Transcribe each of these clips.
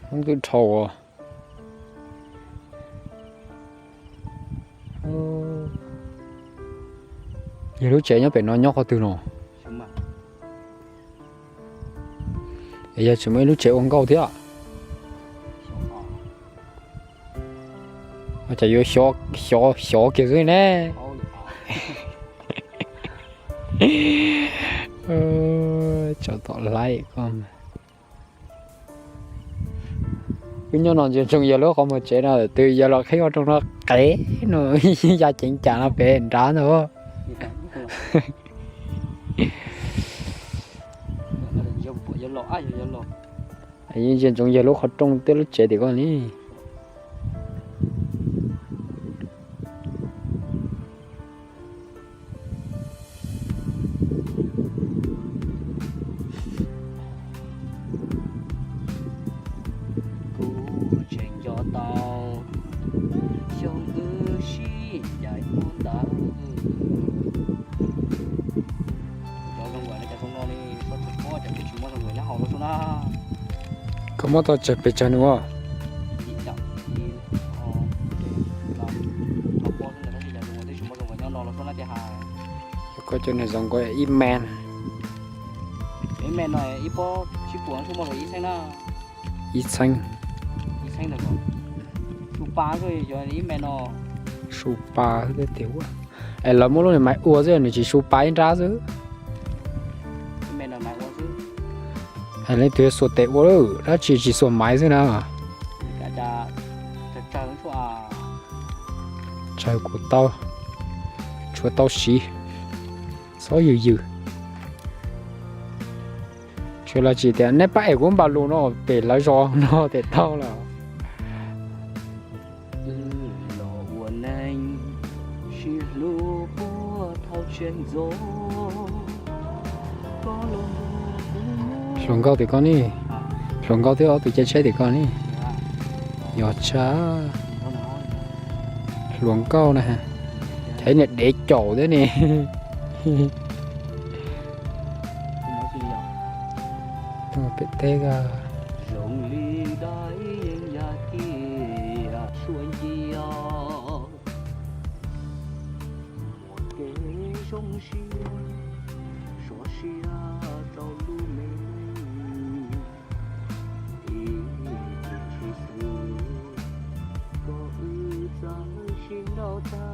Hnub twb dhau. Yog lub tsev nyob pem no nyob qhov twg no? Es yog tsis muaj ib lub tsev ua nkauj thiab. Cas yuav xyov kiag xwb ne. Tso tom laib koj. Wb nyob no ntsia ntsoov yog lub qhov muag tsev no twb yog los qhib ua rau no qev no, ya ceev cas no pem nrad ntag. Yeej ntsia ntsoov yog lub qhov rooj tej lub tsev tim koj li. Kuv tseem nco tau xyoo wb sib ncaim ua ntawd. Cov zoo nkaus li cov zoo no li, tsis muaj zoo nkaus nyob hauv lawm na. Koj muab tau tsawg pes tsawg nus? Koj cov nws zoo nkaus ib me, ib me no ib pob sib puas muaj ib txheeb na. Ib txheeb, ib txheeb ntawd, su pa xwb, ib me no su pa xwb tiag. Es lawv muab lub niag maiv ua xwb, nws tsis su pa ib nrab xwb. Hais leej twg xuas tes ua lawm, dab tsi tsis xuas maiv xwb na. Tsawg kuv tau, tshuav tau siv, txhob yws yws. Tsuas los tsis tias neb pab es kuv npaj lus no pem lawv zos no tes tau lawm. Los ua neej sib hlub puag thaum tseem ntxov. Hluas nkauj tim koj ne, hluas nkauj thiab ob tug caij tsheb tim koj ne. Yog tshaj, hluas nkauj na, ces niag dev caum thiab ne. Pem teb zoo li dab yeej yaj tiaj suav ncia. Muaj kev zoo siab, sov siab rau lub me neej. Ib tsis xwb, koj wb txawj sib nrauj tag.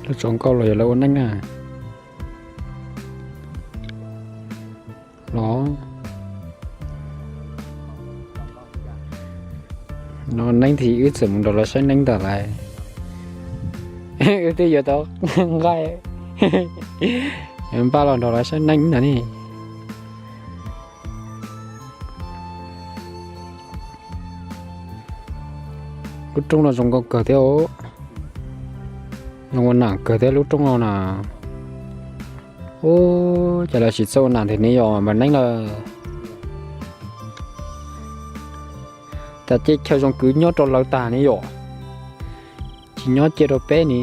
Lawv tso nkauj los yog lawv ua neeb na? Los, no neeb thiab wb txawm mus nrog lawv saib neeb ntag lauj. Wb twb yuav tau nqaij, yuav npaj los nrog lawv saib neeb ntag ne. Lub roob no zoo nkauj kawg thiab, zoo ua nam kawg thiab lub roob no na. Ub, cas lawv tsis txawj ua nam ntag ne, yog npam neeb lawm. Tas ces chaw zoo kwv nyob rau lawv tag ne yom, tsis nyob cia rau peb ne.